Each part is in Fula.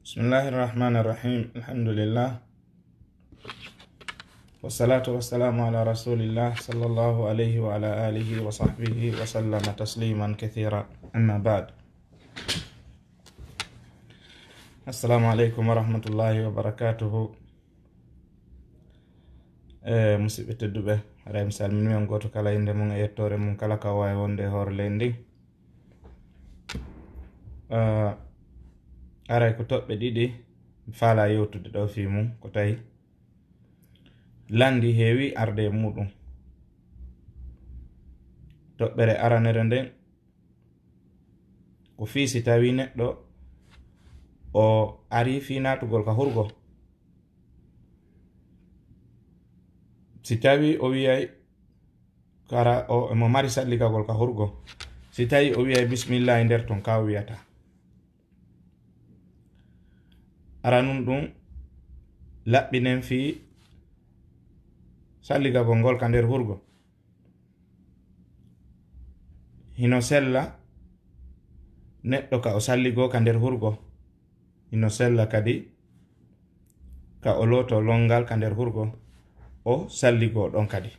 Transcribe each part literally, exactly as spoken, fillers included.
بسم الله الرحمن الرحيم. الحمد لله. والصلاة والسلام على رسول الله صلى الله عليه وعلى آله وصحبه وسلم تسليما كثيرا. أما بعد. السلام عليكم ورحمة الله وبركاته. E, musidɓe tedduɓe, haray mi salmini on gooto kala innde mum e yettoore mum kala ka o waawi wonde e hoore leydi ndi. Ah, aray ko toɓɓe ɗiɗi mi faalaa yewtude ɗo fii mum, ko tawi lanndi heewi arde e muɗum. Toɓɓere aranere nden ko fii si tawii neɗɗo o arii fii naatugol ka hurgo. Si tawii o wi'ay kara o, mo mari salligagol ka hurgo. Si tawii o wi'ay bismillaahi nder ton, ka o wi'ata. Aranun ɗum laɓɓinen fii salligagol ngol ka nder hurgo. Hino sella neɗɗo ka o salligoo ka nder hurgo. Hino sella kadi ka o looto lonngal ka nder hurgo, o salligoo ɗon kadi.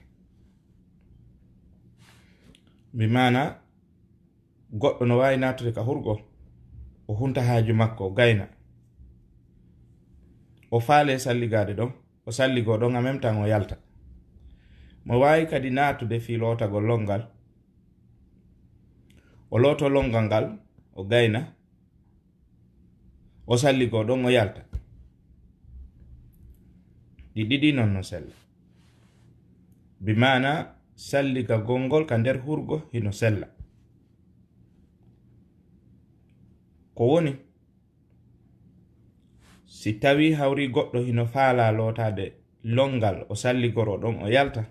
Bi maana, goɗɗo no waawi naatude ka hurgo, o hunta haaju makko, o gayna. O faalee salligaade ɗon, o salligoo ɗon, en même temps o yalta. Mo waawi kadi naatude fii lootagol lonngal, o looto lonngal ngal, o gayna, o salligoo ɗon, o yalta. Ɗi ɗiɗi non no sella. Bi maana salligagol ngol ka nder hurgo hino sella. Ko woni, si tawii hawri goɗɗo hino faalaa lootaade lonngal, o salligoroo ɗon, o yalta,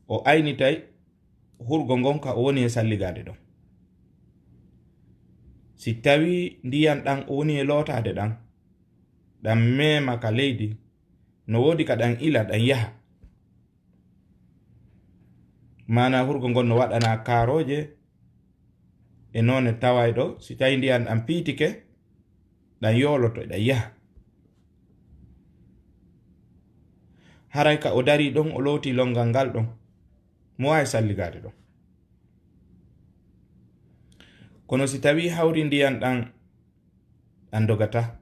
o aynitay hurgo ngon ka o woni e salligaade ɗon. Si tawii ndiyan ɗan o woni e lootaade ɗan, ɗan meema ka leydi, no woodi ka ɗan ila, ɗan yaha. Maanaa hurgo ngon no waɗanaa kaarooje e noone tawayɗo, si tawii ndiyan ɗan piitike, ɗan yooloto, ɗan yaha. Haray ka o darii ɗon, o lootii lonngal ngal ɗon, mo waawi salligaade ɗon. Kono si tawii hawri ndiyan ɗan, ɗan dogataa,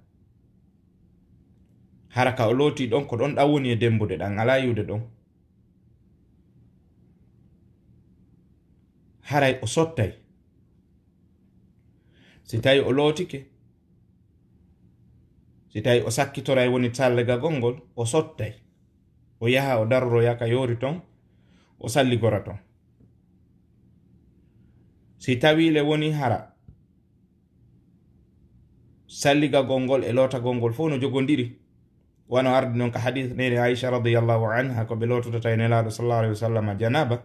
hara ka o lootii ɗon, ko ɗon ɗan woni e dembude, ɗan alaa yi'ude ɗon. Haray o sottay. Si tawii o lootike, si tawii o sakkitoray woni salligagol ngol, o sottay. O yaha, o daroroya ka yoori ton, o salligora ton. Si tawii le woni hara salligagol ngol e lootagol ngol fow no jogondiri, wano ardi non ka hadiis neene Aisha radiyallahu anha, ko ɓe loototoo e Nelaaɗo sallallahu alayhi wa sallam janaaba.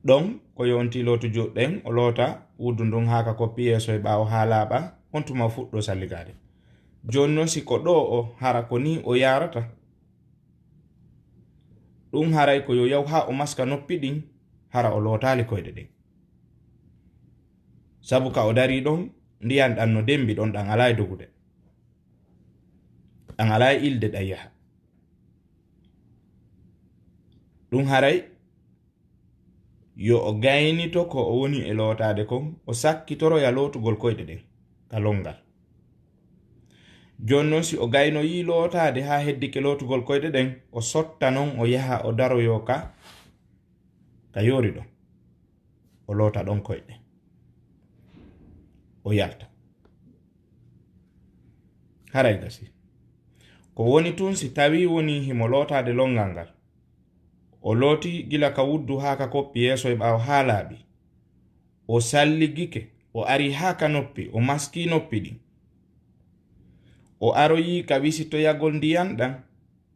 Ɗon ko yo on tilootu juuɗe ɗen, o loota wuddu ndun haa ka koppi yeeso e ɓaawo haa laaɓa, on tuma o fuɗɗoo salligaade. Jooni non, si ko ɗoo o, hara ko nii o yaarata, ɗun haray ko yo yahu haa o maska noppi ɗin, hara o lootaali koyɗe ɗen. Sabu ka o darii ɗon, ndiyan ɗan no dembi ɗon, ɗan alaa e dogude. Ɗan alaa e ilde, ɗan yaha. Ɗun haray yo o gaynito ko o woni e lootaade kon, o sakkitoroya lootugol koyɗe ɗen ka lonngal. Jooni non, si o gaynoyii lootaade haa heddike lootugol koyɗe ɗen, o sotta non, o yaha, o daroyoo ka, ka yoori ɗon. O loota ɗon koyɗe. O yalta. Haray gasi. Ko woni tun, si tawii wonii himo lootaade lonngal ngal, o looti gila ka wuddu haa ka koppi yeeso e ɓaawo haa laaɓi. O salligike, o ari haa ka noppi, o maskii noppi ɗin. O aroyii ka wisitoyagol ndiyan ɗan,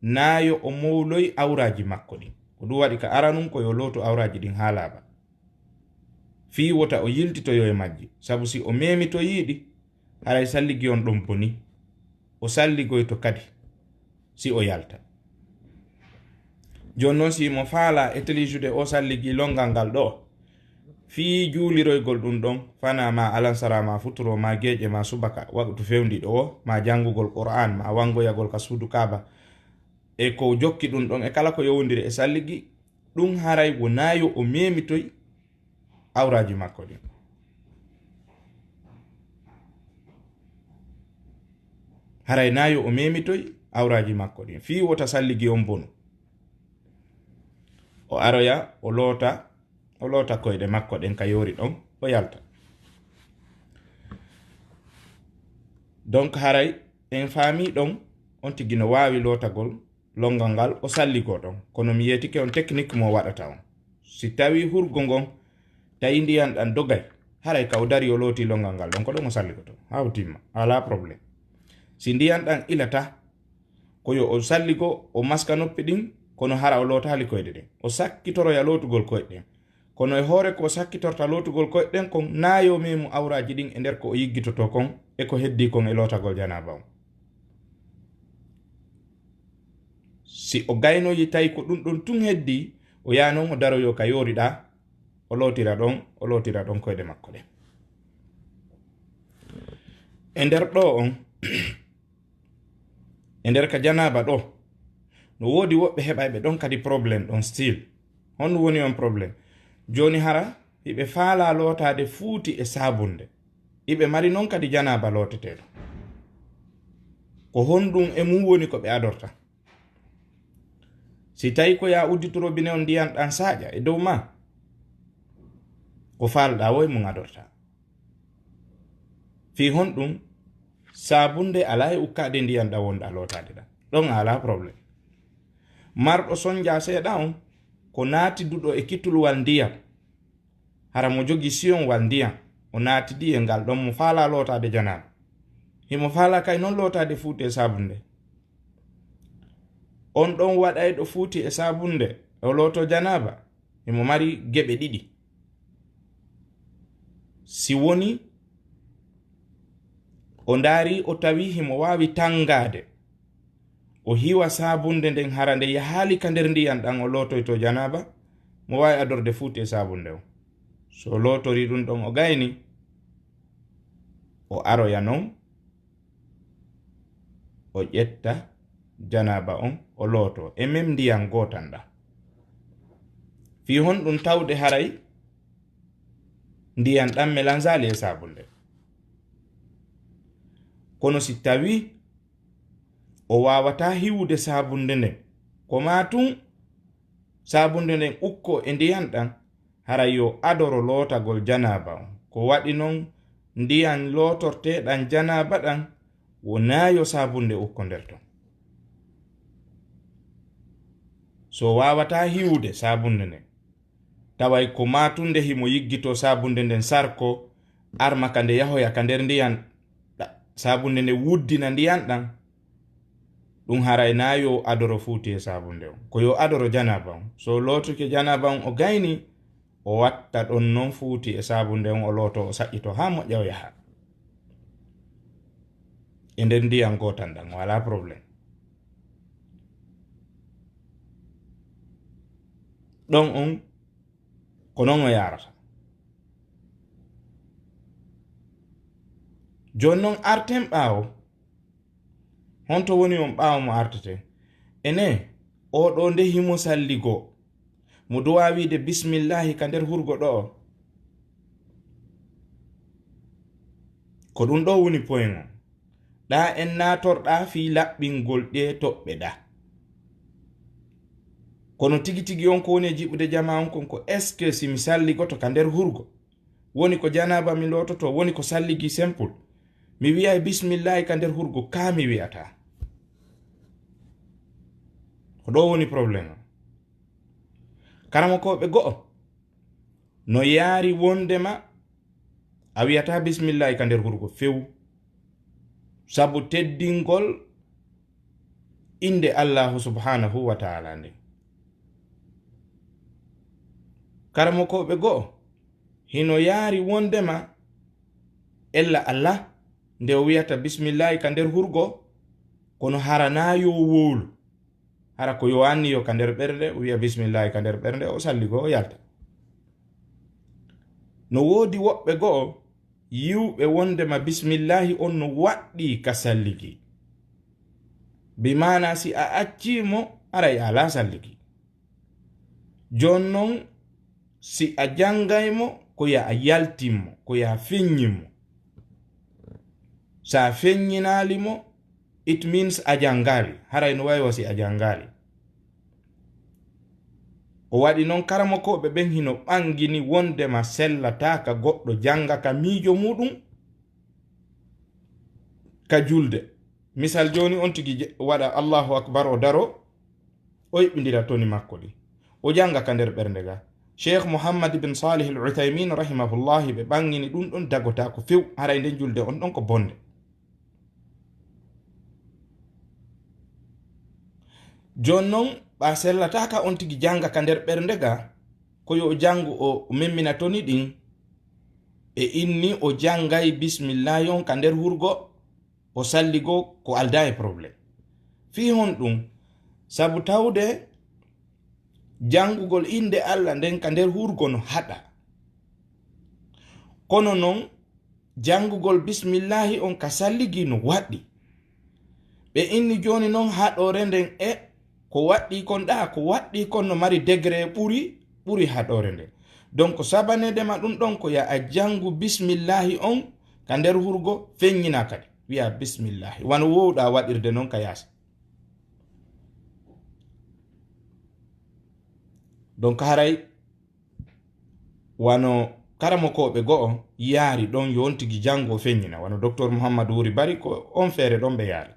naa yo o mowloy awraaji makko ɗin. Ko ɗun waɗi ka aranun ko yo lootu awraaji ɗin haa laaɓa. Fii wota o yiltitoyo e majji, sabu si o meemitoyii ɗi, haray salligi on ɗon bonii. O salligoyto kadi si o yalta. Jooni non, si mo faalaa etelijude o salligi lonngal ngal ɗoo, Fii juuliroygol ɗun ɗon, fana ma alansara ma futuro ma geeƴe ma subaka, waqtu fewndiiɗo o, ma janngugol Qur'aan, ma wangoyagol ka suudu Kaaba, e ko jokki ɗun ɗon, e kala ko yowondiri e salligi, ɗun haray wonaa yo o meemitoy awraaji makko ɗin. Haray naa yo o meemitoy awraaji makko ɗin, fii wota salligi on bonu. O aroya, o loota, o loota koyɗe makko ɗen ka yoori ɗon, o yalta. Donc, haray en faamii ɗon, on tigi no waawi lootagol lonngal ngal, o salligoo ɗon. Kono mi yeetike on technique mo waɗata on. Si tawii hurgo ngon, tawi ndiyan ɗan dogay, haray ka o darii o lootii lonngal ngal ɗon, ko ɗon o salligotoo. Haa o timma, alaa problème. Si ndiyan ɗan ilataa, ko yo o salligo, o maska noppi ɗin, kono hara o lootaali koyɗe ɗen. O sakkitoroya lootugol koyɗe ɗen. Kono e hoore ko o sakkitorta lootugol koyɗe ɗen kon, naa yo meemu awraaji ɗin e nder ko o yiggitotoo kon e ko heddii kon e lootagol janaaba on. Si o gaynoyi tawi ko ɗun ɗon tun heddii, o yaha non o daroyoo ka yoori ɗaa, o lootira ɗon, o lootira ɗon koyɗe makko ɗen. E nder ɗoo on, e nder ka janaaba ɗoo, no woodi woɓɓe heɓayɓe ɗon kadi problème ɗon still. Honɗun woni on problème? Jooni hara hiɓe faalaa lootaade fuuti e saabunde. Hiɓe mari non kadi janaaba looteteeɗo. Ko honɗun e mun woni ko ɓe adorta? Si tawi ko yaa uddito robine on ndiyan ɗan saaƴa e dow maa, ko faalɗaa woo e mun adorta. Fii honɗun? Saabunde alaa e ukkaade ndiyan ɗan wonɗaa lootaade ɗan. Ɗon a alaa problème. Marɗo sonjaa seeɗa on, ko naatiduɗo e kitulwal ndiyan. Hara mo jogii siyonwal ndiyan, o naatidi e ngal ɗon mo faalaa lootaade janaaba. Himo faalaa kay non lootaade fuuti e saabunde. On ɗon waɗayɗo fuuti e saabunde, o lootoo janaaba, himo mari geɓe ɗiɗi. Si woni o ndaari, o tawi himo waawi tangaade, o hiwa saabunde nden, hara nde yahaali ka nder ndiyan ɗan, o lootoyto janaaba, mo waawi adorde fuuti e saabunde on. So o lootorii ɗun ɗon o gayni, o aroya non, o ƴetta janaaba on, o lootoo e mem ndiyan gootan ɗan. Fii honɗun? Tawde haray ndiyan ɗan melanzaali e saabunde. Kono si tawii o waawataa hiwude saabunde nden, ko maa tun saabunde nden ukkoo e ndiyan ɗan, hara yo adoro lootagol janaaba on. Ko waɗi non ndiyan lootorteeɗan janaaba ɗan, wonaa yo saabunde ukko nder ton. So waawataa hiwude saabunde nden, taway ko maa tun nde himo yiggitoo saabunde nden sarko, arma ka nde yahoya ka nder ndiyan ɗa-, saabunde nden wuddina ndiyan ɗan, ɗun haray naa yo adoro fuuti e saabunde on. Ko yo adoro janaaba on. So lootuke janaaba on o gayni, o watta ɗon non fuuti e saabunde on, o lootoo, o saƴƴitoo haa moƴƴa, o yaha e nder ndiyan gootan ɗan, o alaa problème. Ɗon on, ko non o yaarata. Jooni non, arten ɓaawo. Honto woni on ɓaawo mo arteten? Enee, oo ɗoo nde himo salligoo, mo duwaa wiide bismillaahi ka nder hurgo ɗo'o? Ko ɗun ɗoo woni poyen on. Ɗaa en naatorɗaa fii laɓɓingol ɗee toɓɓe ɗaa. Kono tigi tigi on ko woni e jiɓude jamaa on kon ko, est-ce que si mi salligoto ka nder hurgo, woni ko janaaba mi loototoo, woni ko salligi simple, mi wi'ay bismillaahi ka nder hurgo, kaa mi wi'ataa? Ko ɗoo woni problème on. Karamokooɓe go'o no yaari wondema a wi'ataa bismillaahi ka nder hurgo few, sabu teddingol innde Allaahu subhaanahu wa ta'aalaa nden. Karamokooɓe go'o hino yaari wondema ella Alla nde o wi'ata bismillaahi ka nder hurgo, kono hara naa yo wowlu. Hara ko yo anniyo ka nder ɓernde, o wi'a bismillaahi ka nder ɓernde, o salligoo, o yalta. No woodi woɓɓe go'o yi'uɓe wondema bismillaahi on no waɗɗii ka salligi. Bi maana si a accii mo, haray a alaa salligi. Jooni non, si a janngay mo, ko yo a yaltin mo, ko yo a feññin mo. Si a feññinaali mo, it means a janngaali. Haray no waawi wa si a janngaali. O waɗi non karamokooɓe ɓen hino ɓangini wondema sellataa ka goɗɗo jannga ka miijo muuɗum ka julde. Misal jooni on tigi je-, waɗa Allahu Akbar o daro, o eɓɓindira toni makko ɗi. O jannga ka nder ɓernde ga. Cheikh Muhammad bin Salih Al-Uthaymin rahimahullah ɓe ɓangini ɗum ɗon dagotaako few, haray nden julde on ɗon ko bonde. Jooni non, ɓa sellataaka on tigi jannga ka nder ɓernde ga, ko yo o janngu o memmina toni ɗin, e inni o janngay bismillaahi on ka nder hurgo, o salligo ko aldaa e problème. Fii honɗum? Sabu tawde janngugol innde Alla nden ka nder hurgo no haɗa. Kono non, janngugol bismillaahi on ka salligi no waɗɗi. Ɓe inni jooni non haɗoore nden e ko waɗɗii kon ɗaa, ko waɗɗii kon no mari degré ɓuri, ɓuri haɗoore nden. Donc, sabaneede ma ɗum ɗon ko yo a janngu bismillaahi on ka nder hurgo, feññina kadi. Wi'a bismillaahi. Wano wowɗaa waɗirde non ka yaasi. Donc, haray wano karamokooɓe go'o yaari ɗon yo on tigi janngu o feññina. Wano Docteur Muhammad Wuri Bari ko on feere ɗon ɓe yaari.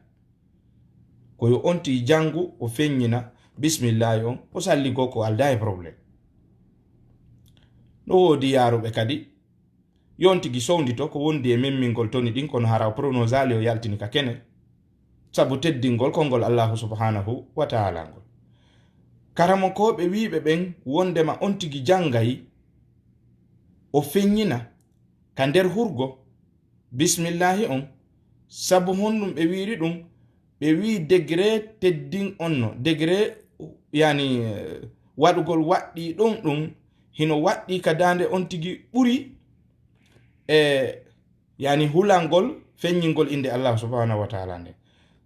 Ko yo on tigi janngu o feññina bismillaahi on, o salligo ko aldaa e problème. No woodi yaaruɓe kadi, yo on tigi sowndito ko wondi e memmingol toni ɗin, kono hara o pronosaali o yaltini ka kene, sabu teddingol konngol Allaahu subhaanahu wa ta'aalaa ngol. Karamokooɓe wiiɓe ɓen wondema on tigi janngay, o feññina ka nder hurgo, bismillaahi on, sabu honɗum ɓe wiiri ɗum? Ɓe wii degré teddin on no, degré, yani, eh, waɗugol waɗɗii ɗon ɗum, hino waɗɗii ka daande on tigi ɓuri, e, yani, hulangol, feññingol innde Allah subhanahu wa ta'ala nden.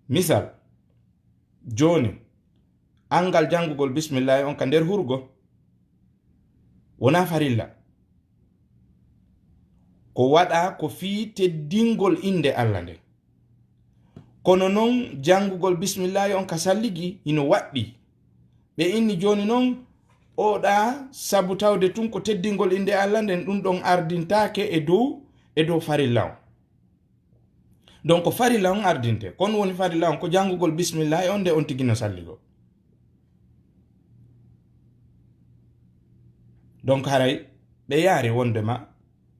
Misal, jooni, anngal janngugol bismillaahi on ka nder hurgo, wonaa farilla. Ko waɗaa ko fii teddingol innde Allah nden. Kono non, janngugol bismillaahi on ka salligi hino waɗɗii. Ɓe inni jooni non, oɗa sabu tawde tun ko teddingol innde Allah nden, ɗum ɗon ardintaake e dow, e dow farilla on. Donc, farilla on ardinte. Kon woni farilla on, ko janngugol bismillaahi on nde on tigi no salligo. Donc, haray ɓe yaari wondema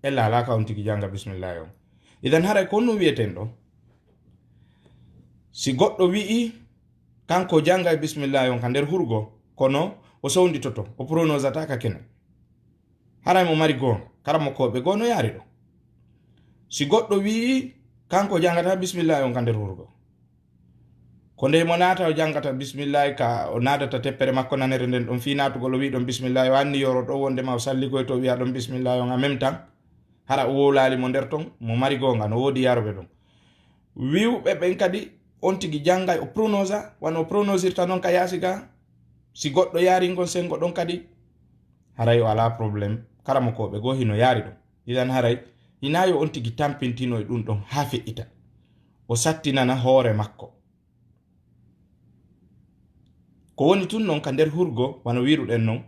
e laalaaka on tigi jannga bismillaahi on. Idan, haray ko honno wiyeten ɗo? Si goɗɗo wi'i, kanko janngay bismillaahi on ka nder hurgo, kono o sownditoto, o pronosata ka kene. Haray mo mari goonga, karamokooɓe goo no yaari ɗo. Si goɗɗo wi'i, kanko janngata bismillaahi on ka nder hurgo, ko ndey mo naata o janngata bismillaahi ka, o naadata teppere makko nanere nden ɗon fii naatugol, o wi'i ɗon bismillaahi, o anni yoro ɗo wondema o salligoyto, o wi'a ɗon bismillaahi on en même temps, hara o wowlaali mo nder ton, mo mari goonga, no woodi yaruɓe ɗon. Wi'uɓe ɓen kadi, on tigi janngay o pronosa, wano o pronosirta non ka yaasi ga, si goɗɗo yaari ngon senngo ɗon kadi, haray o alaa problème, karamokooɓe goo hino yaari ɗum. Idan haray, hinaa yo on tigi tampintino e ɗum ɗon haa feƴƴita. O sattinana hoore makko. Ko woni tun non ka nder hurgo, wano wi'ruɗen non,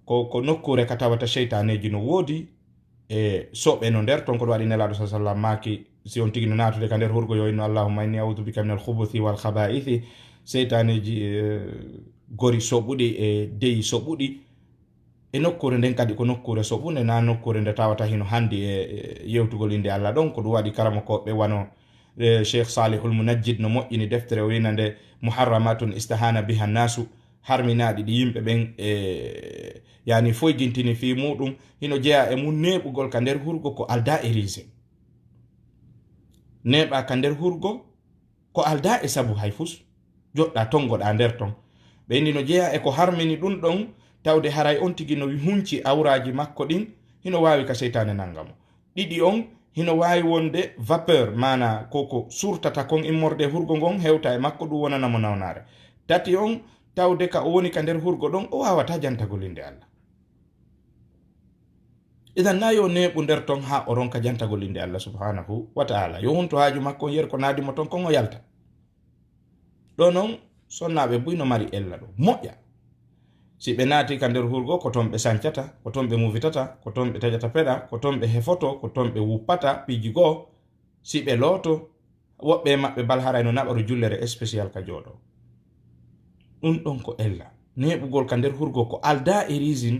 ko, ko nokkuure ka tawata seytaaneeji no woodi, e soɓe no nder ton, ko ɗum waɗi Nelaaɗo sa sallam maaki, si on tigi no naatude ka nder hurgo, yo inno, "Allahumma inni a'udhu bika minal khubuthi wal khaba'ithi", seytaaneeji, e, gori soɓuɗi e deyi soɓuɗi. E nokkuure nden kadi ko nokkuure soɓunde, na nokkuure nde tawata hino handi e, e yewtugol innde Allah ɗon. Ko ɗum waɗi karamokooɓe wano, e, Cheikh Salihul Munajjid no moƴƴini deftere o wi'na nde Muharramatun Istahana Biha Nasu, harminaaɗi ɗi yimɓe ɓen, e, yani foygintini fii muɗum, hino jeyaa e mun neeɓugol ka nder hurgo ko aldaa e riise. Neeɓa ka nder hurgo ko aldaa e sabu hay fus, joɗɗa tongoɗa nder ton. Ɓe inni no jeyaa e ko harmini ɗum ɗon, tawde haray on tigi no hunci awraaji makko ɗin, hino waawi ka seytaane nannga mo. Ɗiɗi on, hino waawi wonde vapeur, maanaa ko ko surtata kon immorde e hurgo ngon, hewta e makko, ɗum wonana mo nawnaare. Tati on, tawde ka o woni ka nder hurgo ɗon, o waawataa jantagol innde Alla. Idan, na yo neeɓu nder ton haa o ronka jantagol innde Alla subhanahu wa ta'ala. Yo hunto haaju makko on, yer ko naadi mo ton kon, o yalta. Ɗo non, sonnaaɓe buy no mari ella ɗo moƴƴa. Si ɓe naati ka nder hurgo, ko ton ɓe sancata, ko ton ɓe muvitata, ko ton ɓe taƴata peɗa, ko ton ɓe hefoto, ko ton ɓe wuppata piiji goo. Si ɓe looto, woɓɓe e maɓɓe bal haray no naɓaro jullere spécial ka jooɗo. Ɗum ɗon ko ella. Neeɓugol ka nder hurgo ko aldaa e reason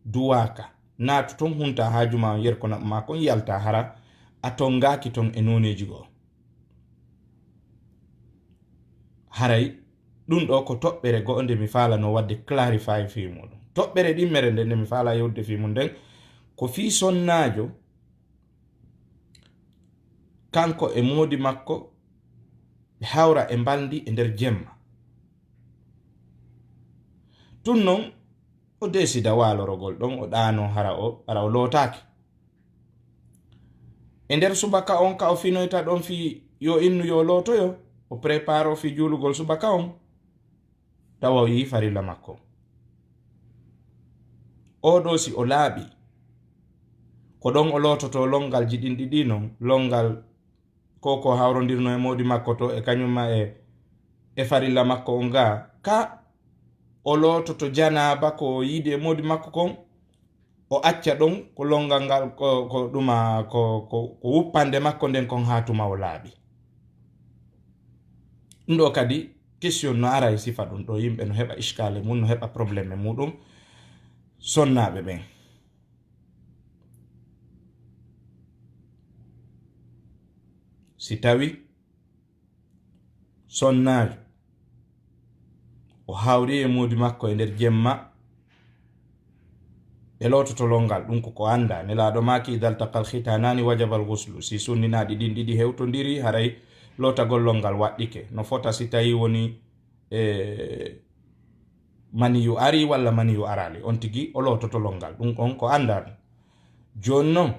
duwaaka. Naatu ton, hunta haaju ma on, yer ko naɓu ma kon, yalta, hara a tongaaki ton e nooneeji goo. Haray ɗum ɗo ko toɓɓere go'o nde mi faalano waɗde clarify fii muɗum. Toɓɓere ɗimmere nde, nde mi faala yewtude fii mum nden, ko fii sonnaajo, kanko e moodi makko, ɓe hawra e mbalndi e nder jemma. Tun non, o desida waalorogol ɗon, o ɗaano hara o, hara o lootaaki. E nder subaka on ka o finoyta ɗon fii yo innu yo lootoyo, o préparo fii juulugol subaka on, tawa o yi'i farilla makko. Oo ɗoo si o laaɓi, ko ɗon o loototo lonngalji ɗin ɗiɗi non, lonngal ko ko hawrondirno e moodi makko to e kañum ma e, e farilla makko on ga, ka o loototo janaaba ko yiide e moodi makko kon, o acca ɗon ko lonngal ngal, ko, ko ɗuma, ko, ko, ko wuppande makko nden kon haa tuma o laaɓi. Ɗum ɗo kadi question no ara e sifa ɗum ɗo, yimɓe no heɓa iskale mum, no heɓa problème e muɗum, sonnaaɓe ɓen. Si tawi sonnaajo o hawri e moodi makko e nder jemma, ɓe loototo lonngal, ɗum ko ko annda. Nelaaɗo maaki, "Idal taqal khitanaani wajabal ghuslu." Si sunninaaɗi ɗin ɗiɗi hewtondiri, haray lootagol lonngal waɗɗike. No fota si tawi woni, e, maniyu ari walla maniyu arali, on tigi o loototo lonngal. Ɗum on ko annda ɗum. Jooni non,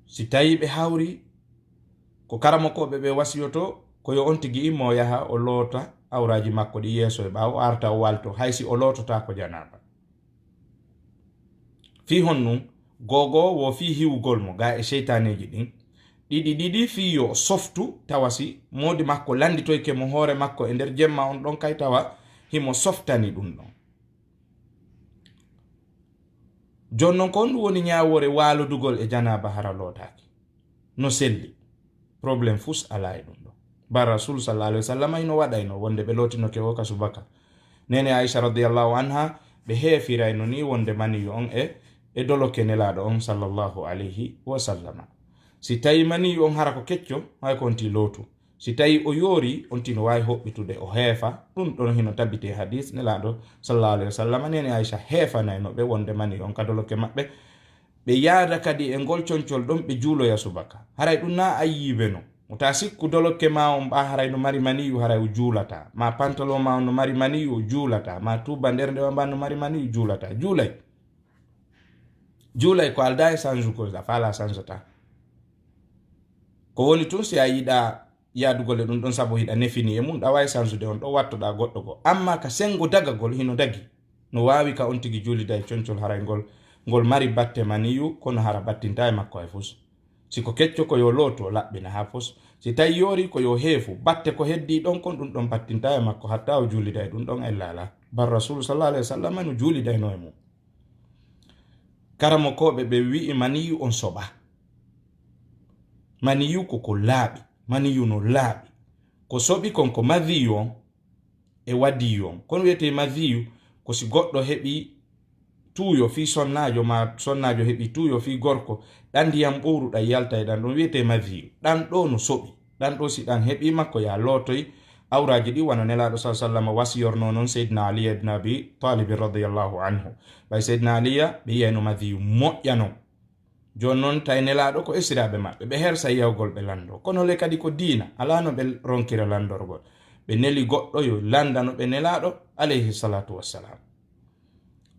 si tawi ɓe hawri, ko karamokooɓe ɓe wasiyoto, ko yo on tigi immo yaha o loota awraaji makko ɗi yeeso e ɓaawo, o arta o walto, hay si o loototaako janaaba. Fii honɗum? Gogo wo fii hiwugol mo ga e seytaaneeji ɗin. Ɗiɗi ɗiɗi fii yo o softu, tawa si moodi makko lannditoyke mo hoore makko e nder jemma on ɗon, kay tawa himo softani ɗum ɗon. Jooni non, ko honɗum woni ñaawoore waalodugol e janaaba hara lootaaki? No selli. Problème fus alaa e ɗum ɗo. Ba Rasul sallallahu alaihi wasallam hino waɗayno wonde ɓe lootinoke o ka subaka. Nene Aisha radiyallahu anha, ɓe heefirayno ni wonde maniyu on e, e doloke Nelaaɗo on sallallahu alaihi wasallama. Si tawi maniyu on hara ko kecco, hay ko on ti lootu. Si tawi o yoori, on tino waawi hoɓɓitude, o heefa. Ɗum ɗon hino tabiti e hadis Nelaaɗo sallallahu alaihi wasallam. Nene Aisha heefanayno ɓe wonde mani on ka doloke maɓɓe. Ɓe yaada kadi e ngol concol ɗon, ɓe juuloya subaka. Haray ɗum na ayyibe no. Mo ta sikku doloke ma on ɓa haray no mari maniyu, haray o juulata. Ma pantalon ma on no mari maniyu, o juulata. Ma tuba nder ndewa mba no mari maniyu, juulata. Juulay. Juulay ko alda e sanju ko a faala sanjata. Ko woni tun si a yiɗa yaadugol e ɗum ɗon sabu hiɗa nefini e mum, ɗa waawi sansude on ɗo wattoɗa goɗɗo goo. Amma ka sengo dagagol hino dagi. No waawi ka on tigi juulida e concol haray ngol, ngol mari batte maniyu, kono hara battinta e makko hay fus. Si ko kecco ko yo looto laɓɓina haa fus. Si tawi yoori ko yo heefu, batte ko heddii ɗon kon ɗum ɗon battinta e makko hatta o juulida e ɗum ɗon ella alaa. Bar Rasul sallallahu alaihi wasallam no juulidayno e mum. Karamokooɓe ɓe wi'i maniyu on soɓa. Maniyu ko ko laaɓi, maniyu no laaɓi. Ko soɓi kon ko madiyu on e wadiyu on. Kono wiyetee madiyu ko si goɗɗo heɓi tuuyo fii sonnaajo ma sonnaajo heɓi tuuyo fii gorko, ɗan ndiyam ɓowru ɗan yalta e ɗan ɗon wiyetee madiyu. Ɗan ɗo no soɓi. Ɗan ɗo si ɗan heɓi makko ya lootoy awraaji ɗi wano Nelaaɗo sallallahu alaihi wasallam wasiyorno non Seydina Ali ibn Abi Talib radiyallahu anhu. Ɓay Seydina Aliya ɓe yiyayno madiyu moƴƴa non. Jooni non tawi Nelaaɗo ko esiraaɓe maɓɓe, ɓe hersa yawgol ɓe lanndo. Kono le kadi ko diina, alaa no ɓe ronkira lanndorgol. Ɓe neli goɗɗo yo lanndano ɓe Nelaaɗo alayhi salatu wassalam.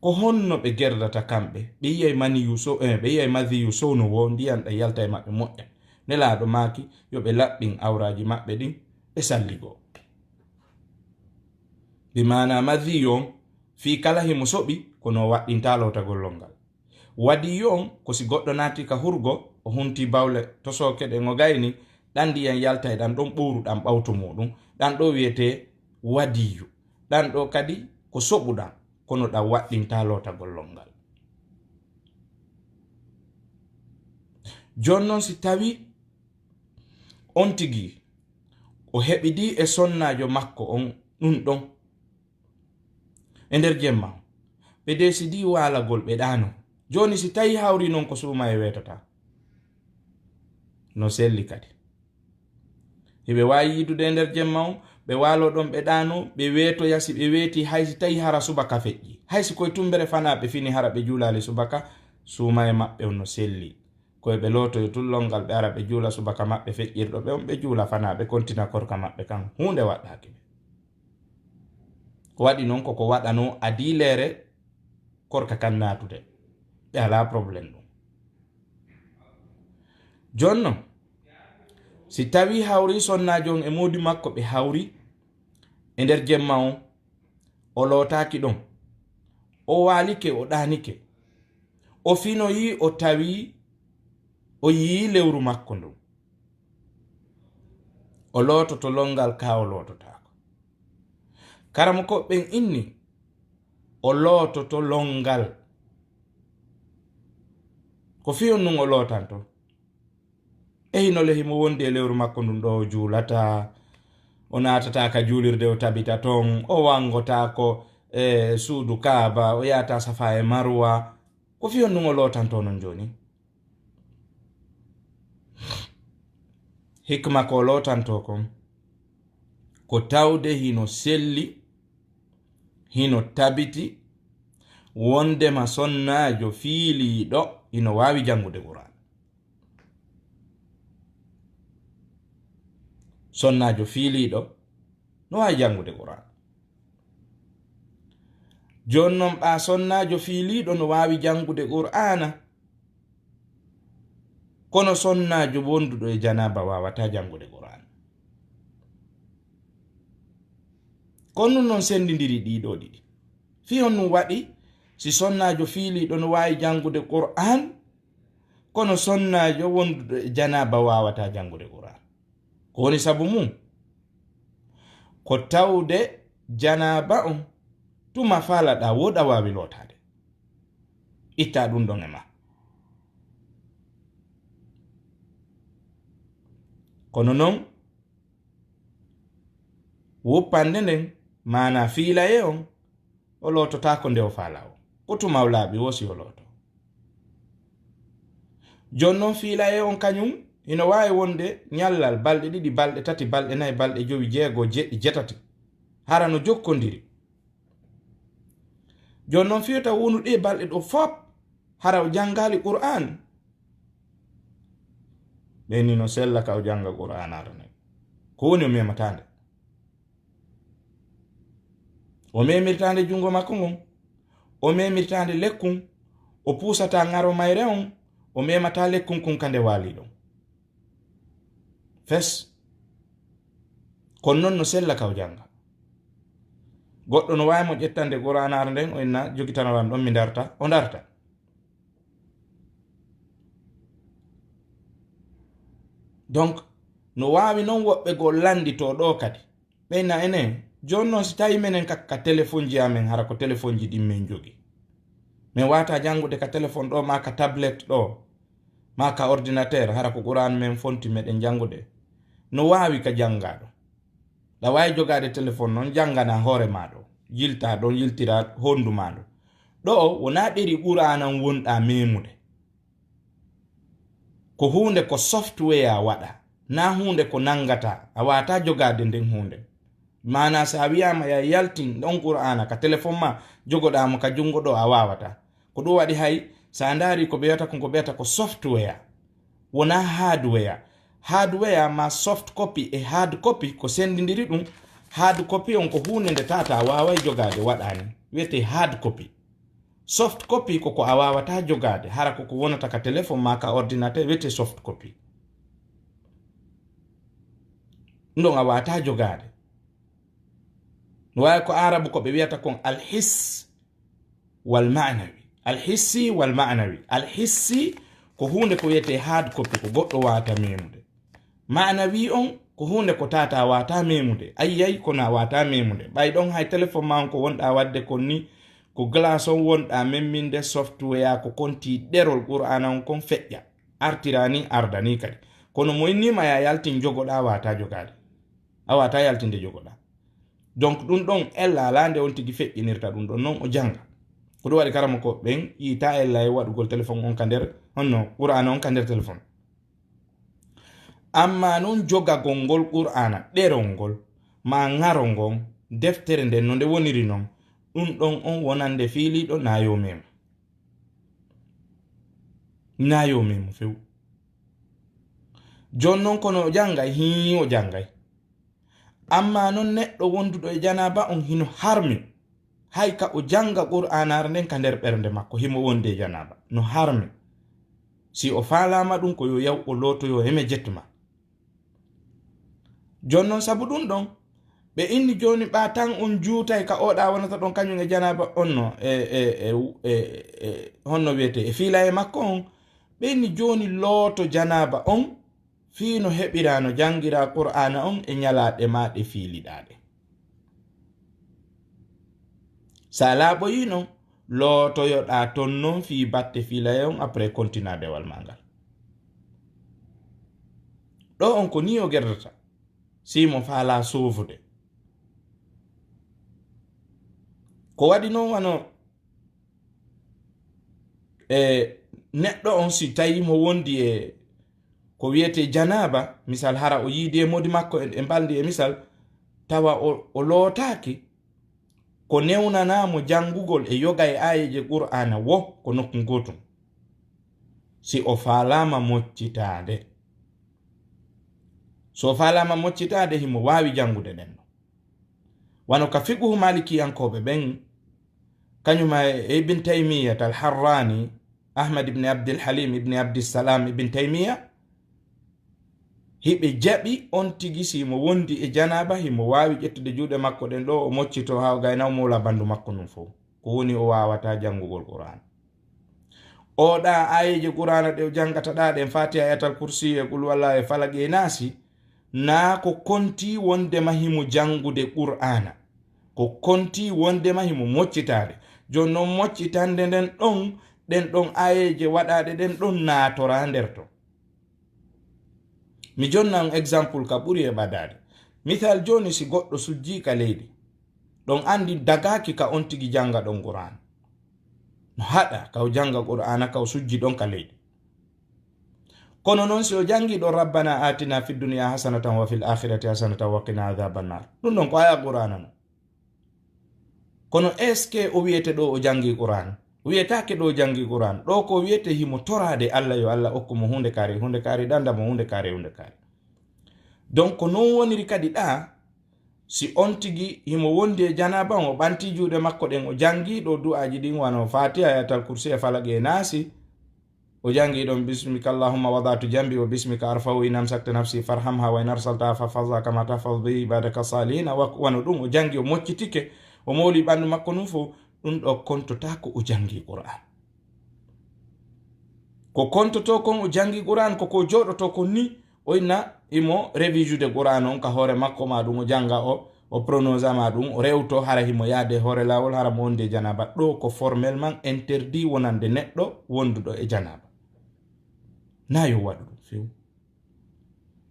Ko honno ɓe gerdata kamɓe? Ɓe yi'ay maniyu so-, eh, ɓe yi'ay madiyu sowno woo, ndiyan ɗan yalta e maɓɓe moƴƴa. Nelaaɗo maaki, yo ɓe laɓɓin awraaji maɓɓe ɗin, ɓe salligoo. Bi maanaa madiyu on, fii kala himo soɓi, kono o waɗɗintaa lootagol lonngal. Wadiyu on, ko si goɗɗo naati ka hurgo, o hunti bawle tosooke ɗen o gayni, ɗan ndiyan yalta e ɗan ɗon ɓowru ɗan ɓawto muuɗum, ɗan ɗoo wi'etee wadiyu. Ɗan ɗoo kadi ko soɓuɗan, kono ɗan waɗɗintaa lootagol lonngal. Jooni non, si tawii on tigi o heɓidii e sonnaajo makko on ɗun ɗon e nder jemma, ɓe deesidii waalagol, ɓe ɗaanoo. Jooni, si tawii hawrii non ko suumayee weetata, no selli kadi. Hiɓe waawi yiidude e nder jemma on, ɓe waaloo ɗon, ɓe ɗaanoo, ɓe weetoya. Si ɓe weetii, hay si tawii hara subaka feƴƴii, hay si ko e tummbere fanaa ɓe fini, hara ɓe juulaali subaka, suumayee maɓɓe on no selli. Ko e ɓe lootoyo tun lonngal, ɓe ara ɓe juula subaka maɓɓe feƴƴirɗo ɓe on, ɓe juula fanaa, ɓe kontina korka maɓɓe kan. Huunde waɗɗaaki ɓe. Ko waɗi non, ko ko waɗanoo adiileere korka kan naatude. Ɓe alaa problème ɗun. Jooni non, si tawii hawrii sonnaajo on e moodi makko, ɓe hawrii e nder jemma on, o lootaaki ɗon, o waalike, o ɗaanike, o finoyii, o tawii, o yi'ii lewru makko ndun, o loototo lonngal kaa o loototaako. Karamokooɓe ɓen inni o loototo lonngal. Ko fii honɗun o lootanto? E hino le himo wondi e lewru makko ndun ɗoo, o juulataa, o naatataa ka juulirde, o tabita ton, o wanngotaako e suudu Kaaba, o yahataa Safaa e Marwa. Ko fii honɗun o lootanto non jooni? Hikma ko o lootantoo kon, ko tawde hino selli, hino tabiti, wondema sonnaajo fiiliiɗo hino waawi janngude Qur'aana. Sonnaajo fiiliiɗo no waawi janngude Qur'aana. Jooni non, ɓaa sonnaajo fiiliiɗo no waawi janngude Qur'aana, kono sonnaajo wonduɗo e janaaba waawataa janngude Qur'aana. Ko honɗun non senndindiri ɗii ɗoo ɗiɗi? Fii honɗun waɗi si sonnaajo fiiliiɗo no waawi janngude Qur'aan, kono sonnaajo wonduɗo e janaaba waawataa janngude Qur'aan? Ko woni sabu mun? Ko tawde janaaba on, tuma faalaɗaa, wo ɗa waawi lootaade. Ittaa ɗun ɗon e maa. Kono non, wuppande nden, maanaa fiilayee on, o loototaako nde o faalaa woo. Ko tuma o laaɓi woo si o lootoo. Jooni non, fiilayee on kañun hino waawi wonde ñallal balɗe ɗiɗi, balɗe tati, balɗe nayi, balɗe jowi, jeego, jeɗɗi, jetati, hara no jokkondiri. Jooni non, fii yo taw wonu ɗee balɗe ɗoo fof, hara o janngaali Qur'aan. Ɓe ni no sella ka o jannga Qur'aan arane. Ko woni o memataa nde? O memirtaa nde junngo makko ngon. O memirtaa nde lekkun. O puusataa ŋaro mayre on. O memataa lekkun kun ka nde waalii ɗon. Fes. Kono non no sella ka o jannga. Goɗɗo no waawi mo ƴettande Qur'aanaare nden, o inna jogitanoram ɗon, mi ndarta, o ndarta. Donc, no waawi non woɓɓe goo lannditoo ɗoo kadi. Ɓeyna enen, jooni non si tawii menen ka, ka telefonji amen, hara ko telefonji ɗin men jogi. Men waawataa janngude ka telefon ɗoo, maa ka tablet ɗoo, maa ka ordinateur, hara ko Qur'aan men fonti meɗen janngude. No waawi ka janngaaɗo. Ɗa waawi jogaade telefon non, jannganaa hoore maa ɗoo. Yiltaa ɗon, yiltiraa honndu maa ndun. Ɗoo, wonaa ɗeri Qur'aana on wonɗaa meemude. Ko huunde ko software waɗaa, naa huunde ko nanngataa, a waawataa jogaade nden huunde. Maanaa, si a wiyaama yaa yaltin on Qur'aana ka telefon maa, jogoɗaa mo ka junngo ɗoo, a waawataa. Ko ɗun waɗi hay, si a ndaarii ko ɓe wiyata kon, ko ɓe wiyata ko software, wonaa hardware. Hardware maa soft copy e hard copy ko senndindiri ɗun. Hard copy on ko huunde nde tawata a waaway jogaade, waɗaa ni. Wiyetee hard copy. Soft copy ko ko a waawataa jogaade, hara ko ko wonata ka téléphone maa ka ordinateur wiyetee soft copy. Ɗum ɗon a waawataa jogaade. No waawi ko Aarabu ko ɓe wiyata kon alhis wal maanawi. Alhissi wal maanawi. Alhissi ko huunde ko wiyetee hard copy, ko goɗɗo waawata meemude. Maanawi on ko huunde ko taataa waawata meemude. Ayyay, kono a waawata meemude. Ɓay ɗon hay téléphone maa on ko wonɗaa waɗde kon ni, ko glace on wonɗaa memminde, software ko konti ɗerol Qur'aana on kon feƴƴa. Artiraa ni, arda ni kadi. Kono mo inni ma ya yaltin jogoɗaa, a waawata jogaade. A waawata yaltinde jogoɗaa. Donc ɗum ɗon ella alaa nde on tigi feƴƴinirta ɗum ɗon, non o jannga. Ko ɗum waɗi karamoko ɓen yiita ella e waɗugol téléphone on ka nder, honno Qur'aana on ka nder téléphone. Ammaa non jogagol ngol Qur'aana, ɗerol ngol, maa ŋarol ngon, deftere nden no nde woniri non, ɗum ɗon on wonande fiiliiɗo naa yo meemu. Naa yo meemu few. Jooni non kono o janngay? Hii, o janngay. Ammaa non neɗɗo wonduɗo e janaaba on hino harmi. Hay ka o jannga Qur'aanaare nden ka nder ɓernde makko, himo wondi e janaaba. No harmi. Si o faalaama ɗum ko yo yaw o lootoyo heme jetma. Jooni non sabu ɗum ɗon, ɓe inni jooni ɓa tan on juutay ka oɗa wonata ɗon kañum e janaaba on no, e, e, e, e, e, honno wiyetee, e fiilaye makko on, ɓe inni jooni looto janaaba on, fii no heɓiraa no janngiraa Qur'aana on e ñalaaɗe maa ɗe fiiliɗaa ɗe. Sa laaɓoyii non, lootoyoɗaa ton non fii batte fiilaye on, après kontinaa dewal maa ngal. Ɗo on ko nii o gerdata, si mo faalaa soofude. Ko waɗi non wano, e, neɗɗo on si tawi mo wondi e ko wiyetee janaaba, misal hara o yiidi e modi makko e, e mbalndi e misal, tawa o, o lootaaki, ko newnanaa mo janngugol e yoga e aayeeje Qur'aana wo ko nokku ngootum. Si o faalaama moccitaade. So o faalaama moccitaade, himo waawi janngude ɗen ɗon. Wano ka fiqhu maalikiyankooɓe ɓen, kañum e Ibn Taymiyyat al-Harrani, Ahmad ibn Abdil Halim ibn Abdissalam ibn Taymiya, hiɓe jaɓi on tigi si mo wondi e janaaba, himo waawi ƴettude juuɗe makko ɗen ɗo, o moccitoo haa o gayna, o moola ɓanndu makko ndun fow. Ko woni o waawataa janngugol Qur'aana. Oɗa aayeeje Qur'aana ɗe o janngata ɗa ɗen, Faatiha, Ayatal Kursi e Qul Huwallahu e Falaq e Naasi, naa ko kontii wondema himo janngude Qur'aana. Ko kontii wondema himo moccitaade. Jooni non moccitande nden ɗon, ɗen ɗon aayeeje waɗaaɗe ɗen ɗon naatoraa nder ton. Mi jonna on exemple ka ɓuri e ɓadaade. Misal jooni si goɗɗo sujjii ka leydi, ɗon anndi dagaaki ka on tigi jannga ɗon Qur'aana. No haɗa ka o jannga Qur'aana ka o sujji ɗon ka leydi. Kono non si o janngi ɗon Rabbana atina fid dunya hasanatan wa fil akhirati hasanatan wa qina adhaban nar. Ɗum ɗon ko aya Qur'aana non. Kono est-ce que o wiyete ɗo o janngi Qur'an? O wiyetaake ɗo o janngi Qur'an. Ɗo ko wiyete himo toraade Allah yo Allah okku mo huunde kaari, huunde kaari, ɗanda mo huunde kaari, huunde kaari. Donc ko non woniri kadi ɗa, si on tigi himo wondi e janaaba, o ɓanti juuɗe makko ɗen, o janngi ɗo du'aaji ɗin wano Fatiha, Ayatal Kursi e Falaq e Naasi, o janngi ɗon, "Bismika Allahumma wada'tu jambi wa bismika arfa'u in amsakta nafsi farhamha wa in arsaltaha fahfazha kama tahfazu bihi ibadaka salihina." Wa-, wano ɗum o janngi, o moccitike, o mooli ɓanndu makko ndun fof, ɗum ɗo kontotaako o janngi Qur'an. Ko kontotoo kon o janngi Qur'an, ko ko jooɗotoo kon ni, o inna imo révijude Qur'an on ka hoore makko, ma ɗum o jannga o, o prononce ma ɗum, o rewto hara himo yaade hoore laawol, hara mo wondi e janaaba. Ɗo ko formellement interdit wonande neɗɗo wonduɗo e janaaba. Na yo waɗu ɗum few.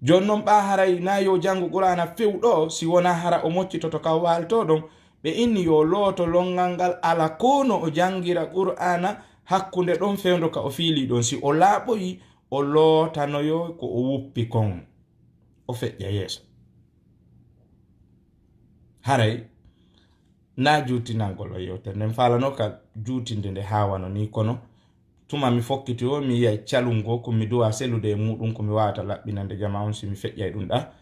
Jooni non ɓa haray na yo janngu Qur'aana few ɗo, si wona hara o moccitoto ka waalto ɗon, ɓe inni yo looto lonngal ngal ala ko no o janngira Qur'aana hakkunde ɗon fewndo ka o fiili ɗon. Si o laaɓoyi, o lootanoyo ko o wuppi kon. O feƴƴa yeeso. Haray, na juutinangol o yewtere nden faalano ka juutinde nde haa wano ni, kono tuma mi fokkiti o, mi yi'ay calungol ko mi duwa selude e muɗum, ko mi wawata laɓɓinande jama on si mi feƴƴay ɗum ɗa.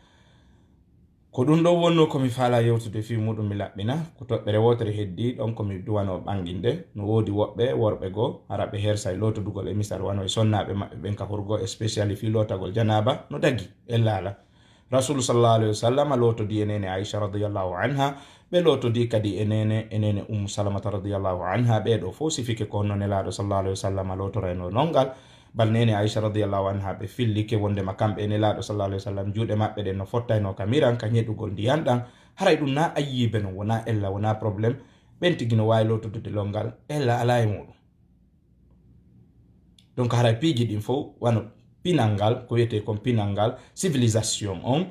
Ko ɗum ɗo wonno ko mi faala yewtude fii muɗum mi laɓɓina, ko toɓɓere wootere heddii ɗon ko mi duwanoo ɓannginde. No woodi woɓɓe worɓe goo, hara ɓe hersay lootodugol e misal wano e sonnaaɓe maɓɓe ɓen ka hurgo, especially fii lootagol janaaba, no dagi, ella alaa. Rasuulu sallallahu alayhi wa sallam lootodii e neene Aisha radiyallahu anha, ɓe lootodii kadi e neene, e neene Ummu Salamata radiyallahu anha, ɓee ɗoo fow sifike ko honno Nelaaɗo sallallahu alayhi wa sallam lootoraynoo non ngal. Bal neene Aisha radiyallahu anha ɓe fillike wondema kamɓe e Nelaaɗo sallallahu alayhi wa sallam juuɗe maɓɓe ɗen no fottaynoo ka miran, ka ñeɗugol ndiyan ɗan. Haray ɗum na ayyibe non, wonaa ella, wonaa problème. Ɓen tigi no waawi lootodude lonngal, ella alaa e muɗum. Donc haray piiji ɗin fow, wano pinal ngal, ko wiyetee kon pinal ngal, civilisation on,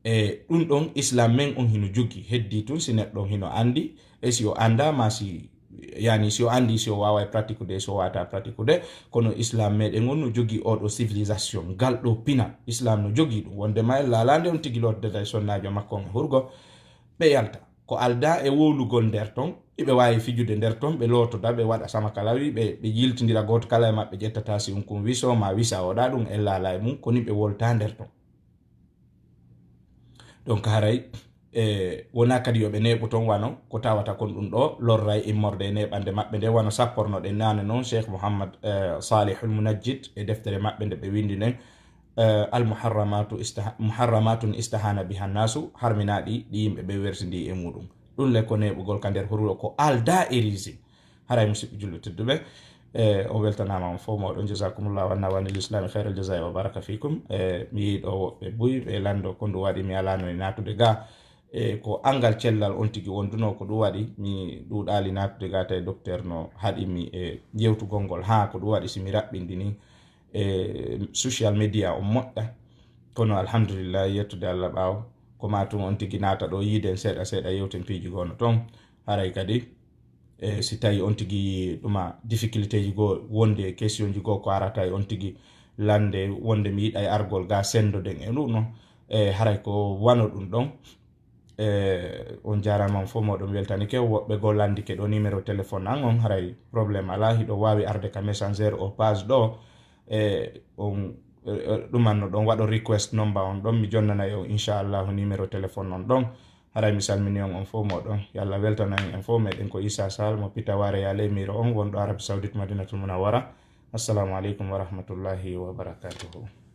e ɗum ɗon Islam men on hino jogii. Heddii tun si neɗɗo on hino anndi, e si o anndaa, maa si, yani si o anndi, si o waaway pratikude, si o waawataa pratikude, kono Islam meɗen on no jogii oo ɗoo civilisation, ngal ɗoo pinal. Islam no jogii ɗum. Wondema ella alaa nde on tigi lootodata e sonnaajo makko on e hurgo, ɓe yalta. Ko aldaa e wowlugol nder ton, hiɓe waawi fijude nder ton, ɓe lootoda, ɓe waɗa samakalawi, ɓe, ɓe yiltindira, gooto kala e maɓɓe ƴettata si on kun wiso, maa wisa oɗa ɗum, ella alaa e mum, ko ni ɓe wolta nder ton. Donc haray, e, wonaa kadi yo ɓe neeɓu ton wano ko tawata kon ɗum ɗo lorray immorde e neeɓande maɓɓe nde, wano sappornoɗen naane non Cheikh Mouhammad, e, Salihul Munajjid e deftere maɓɓe nde ɓe winndi nden, e, Al Muharramatu Istaha-, Muharramatun Istahana Biha Nasu, harminaaɗi ɗi yimɓe ɓe wersindi e muɗum. Ɗum le ko neeɓugol ka nder hurgo ko aldaa e riisi. Haray musidɓe julɓe tedduɓe, e, o weltanaama on fow mooɗon. Jazakumullahu anna wa anil islami khairal jazai wa baraka fikum. E, mi yiɗo woɓɓe buy ɓe lando ko ndu waɗi mi alaano e naatude ga. E, ko angal cellal on tigi wondunoo ko ɗum waɗi mi ɗuuɗaali naatude ga tawi docteur no haɗi mi e yewtugol ngol haa ko ɗum waɗi si mi raɓɓindini e social media on moƴƴa. Kono alhamdulillah, yettude Allah ɓaawo ko ma tun on tigi naata ɗo yiiden seeɗa seeɗa yewten piiji goo no ton. Haray kadi, e, si tawi on tigi ɗuma difficulté ji goo wonde e question ji goo ko arata e on tigi lande wonde mi yiɗa e argol ga sendoden e ɗum no, e, haray ko wano ɗum ɗon. E, on jaarama on fof moɗon weltanike. Woɓɓe goo landike ɗo numéro téléphone an on, haray problème alaa, hiɗo waawi arde ka messenger o page ɗo. E, on, e, e, ɗuman no ɗon waɗo request number on ɗon, mi jonnanay on inchallahu numéro téléphone on ɗon. Haray mi salmini on on fof moɗon. Yo Allah weltano en en fof meɗen. Ko Issa Sall mo Pitaware Yale Miro on wonɗo Arabie Saoudite Madinatul Munawwara. Assalamu aleykum wa rahmatullahi wa barakatuhu.